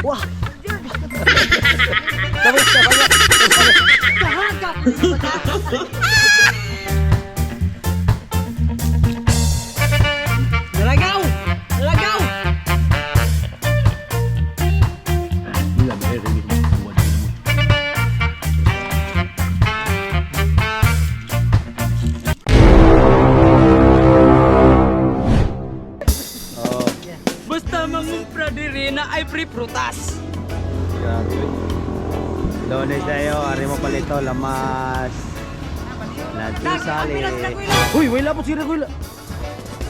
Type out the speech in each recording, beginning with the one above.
Wah! Tapos, tapos. Kahaga! Nalagaw! Nalagaw! Basta mangumpra diri na ay free prutas. Grabe. Lunes tayo, ari mo palito, lamas. Natisali. Uy, wala po si Raguila.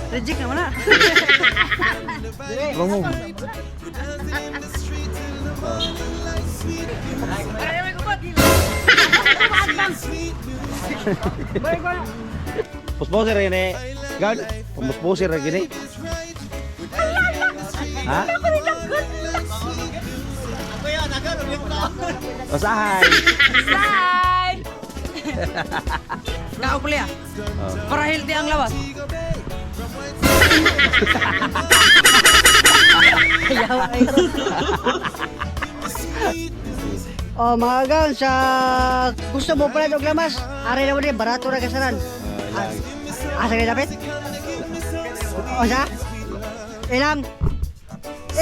Reject naman na. Bango. Pusposer gini. Gag, pusposer gini. Ha? Usahay. Bye! Kao pala. Oh. Para healthy ang lawas. Oh, mga gaon, sa gusto mo pala og lamas, ari na mo din, barato ra kasaran. Asa ka dapat? O sa? Ilang?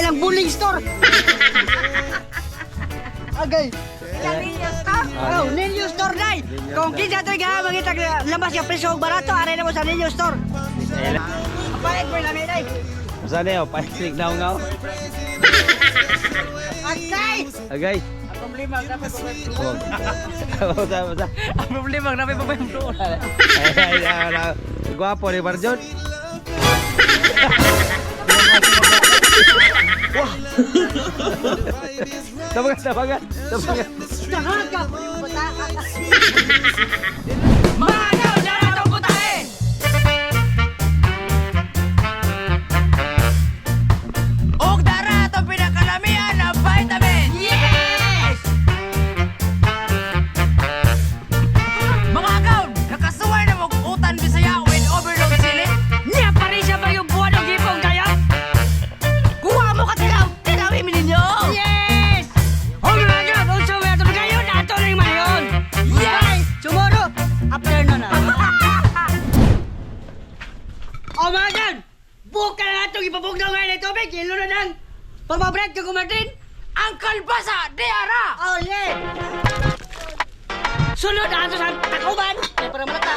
Ilang bullying store? Agay. Oh, Ninyo store dai. Kung kinsa to'y ga mangita lamas nga presyo og barato, ari na mo sa Ninyo store. Apalit mo lami dai. Usahay oh, paisig na ngaw. Agay. Agay. Ang problema ang dapat Usa, usa. Ang problema ang dapat pabayang doon. Ay, ay, ay, ay. Gwapo ni Barjon. Wah. Tabagan, tabagan, tabagan. Kahaga po yung bata. Mga gaon, dara tong putahe. Og dara atong pinakalamian na vitamin. Yes! Mga gaon, nakasuway na mong utan Bisaya with overload sili. Nya pare siya ba yung buwan og hipong kayo? Kuha mo katilaw, tilawin mi ninyo. Yes! Oh my God! Unsa may ato kayo? Ato ning mayon. Yes! Tomorrow, afternoon na. Oh my God! Buka na atong ipabugnaw ngayon ng tubig. Ilo na nang pamabread ka kumatin. Ang kalbasa, di ara. Oh yeah! Sunod ato sa Takuban. Kaya para malata.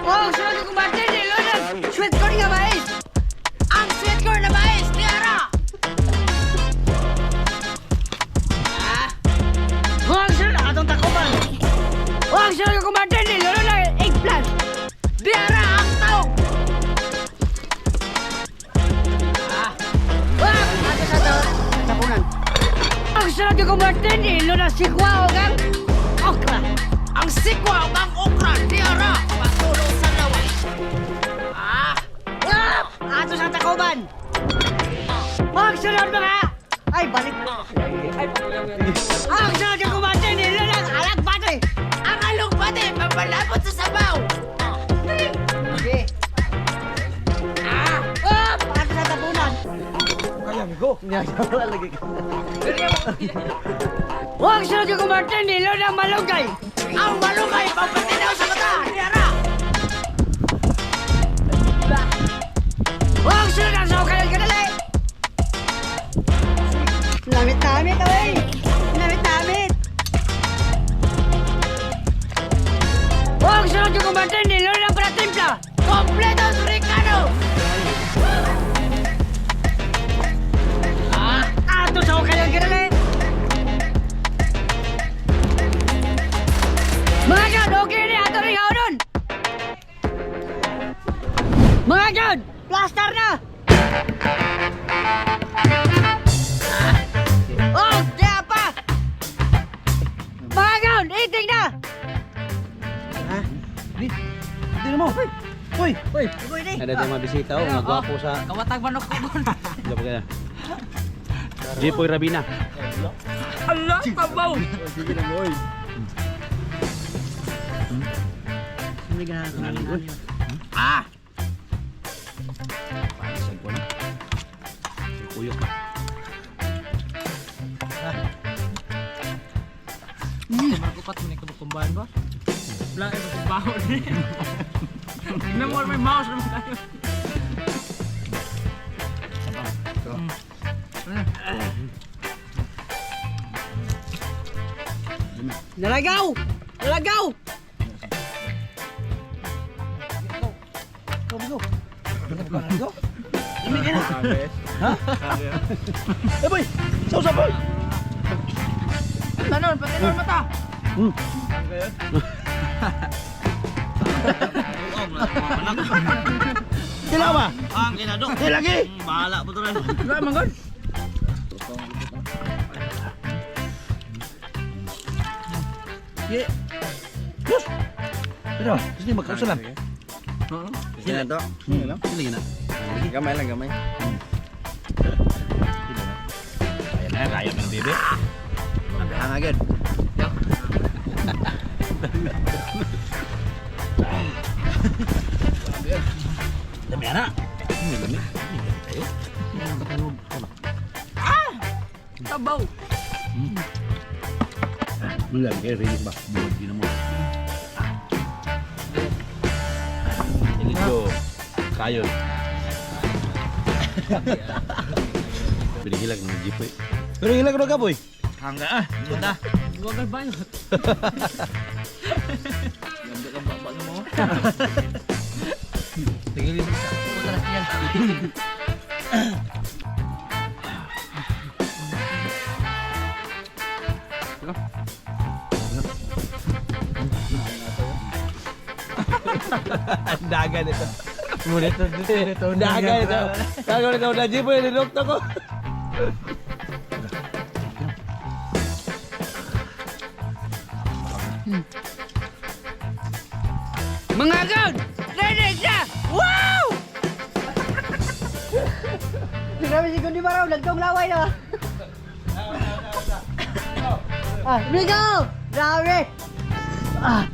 Oh, sunod ka kumatin. Ilo na. Sweet corn nga mais. Ang sweet corn na mais, di ara. Huwag sunod atong Takuban. Huwag sunod ka kumatin. Ilo na eggplant. Di ara ang taong. Wag! Ato sa tapunan. Ang sunod yung kumartin, ilo na sikwa o gang okra. Ang sikwa ug ang okra, di ara. Patulo sa lawas. Ah, Wag! Ato sa takuban. Ang sunod mga... Ay, balik. Ang sunod yung kumartin, ilo na alag batoy. Ang alugbate, papalapot sa sabaw. Okay. Ah! Wag! Ato sa tapunan. Kaya amigo. Wala lagi ka. Huwag sunod yung kumartin, ilo na malunggay. Ang malunggay, pampatinaw sa mata, di ara. Huwag sunod ang saukalan ka dali. Namit-namit, away. Namit-namit. Huwag sunod yung kumartin, ilo na pratimpla. Kompletos Ricardo. Ah, Ato sa kayo ganun. Mga God, okay ni ato rin nun. Mga God, plaster na. Oh, di pa. Mga God, eating na. Hindi mo. Uy, uy. Ada tayong mga bisita oh, mga gwapo sa Kawatag manok ko gon. Gwapo ka na. Jipoy Rabina. Ala, kabaw. Ah, Panisag ko na. Kuyo. Bombahan ba? Wala, eh, baho din. Tingnan mo, may mouse naman tayo. Nalagaw! Nalagaw! Eh boy, sausa boy. Tanon, pati nun mata. Tila ba? Ang ginado. Eh lagi. Bahala po to rin. Wala, manggod. Ye. Kus. Pero, gusto magkausa lang. Sige na to. Sige na. Gamay lang, gamay. Kaya na, kaya ng bebe. Hanga agad. Dami na. Dami. Kayo. Tabaw. Wala, kaya ready ba? Buod din mo. Let's go. Kayo. Pinihilag ng jeep eh. Pero hilag ka boy. Hangga ah. Punta. Huwag ka ba yun? Daga nito. Ngunit ito. Daga nito. Daga nito. Na jeep eh. Nilok ko. Mga god! Ready na! Wow! Grabe si Gundi Maraw, nagtong laway na. Ah, Rico! Grabe! Ah.